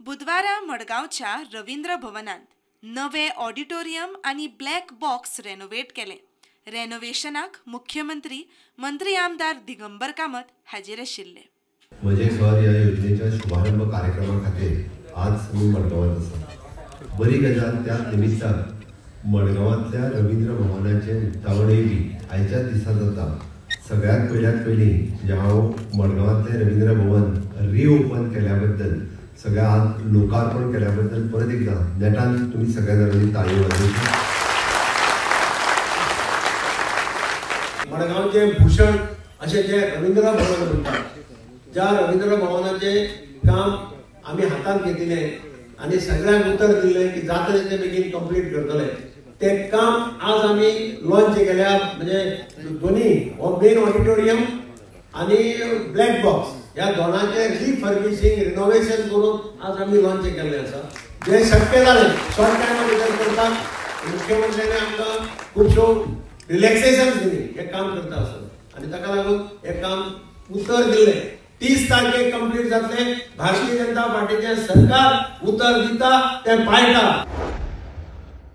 बुधवारा मडगांवच्या रवींद्र भवनांत नवे ऑडिटोरियम आनी ब्लॅक बॉक्स रेनोवेट केले. रेनोवेशनाक मुख्यमंत्री मंत्री आमदार दिगंबर कामत हाजीर आशिल्ले. म्हजें घर ह्या योजनेच्या शुभारंभ कार्यक्रमा खातीर आज आमी मडगांवांत आसा. बरी गजाल, त्या निमित्तान मडगांवांतल्या रवींद्र भवनाचें उक्तावणूय बी आयच्याच दिसा जाता. सगळ्यात पयल्यात पयलीं म्हणजे हांव मडगांवांतलें रवींद्र भवन रिओपन केल्या बद्दल, सगळ्या आज लोकार्पण केल्या बद्दल परत एकदा नेटान तुमी सगळ्या जाणांनी ताळयो वाजोवच्यो. मडगांवचें भूषण अशें जें रवींद्र भवन म्हणटात, ज्या रवींद्र भवनाचें काम आमी हातांत घेतिल्लें आनी सगळ्यांक उतर दिल्लें की जाता तितले बेगीन कंप्लीट करतले, तें काम आज आमी लॉन्च केल्या. म्हणजे दोनी हो मेन ऑडिटोरियम आनी ब्लॅक बॉक्स ह्या दोनांचें रिफर्बिशींग रिनोवेशन करून आज आमी लॉन्च केल्लें आसा. जें शक्य जालें शॉर्ट टायमा भितर करपाक मुख्यमंत्र्यांनी आमकां खुबश्यो रिलॅक्सेशन दिली हें काम करता आसतना, आनी ताका लागून हें काम उतर दिल्लें 30 तारखेक कंप्लीट जातलें. भारतीय जनता पार्टीचें सरकार उतर दिता तें पाळटा.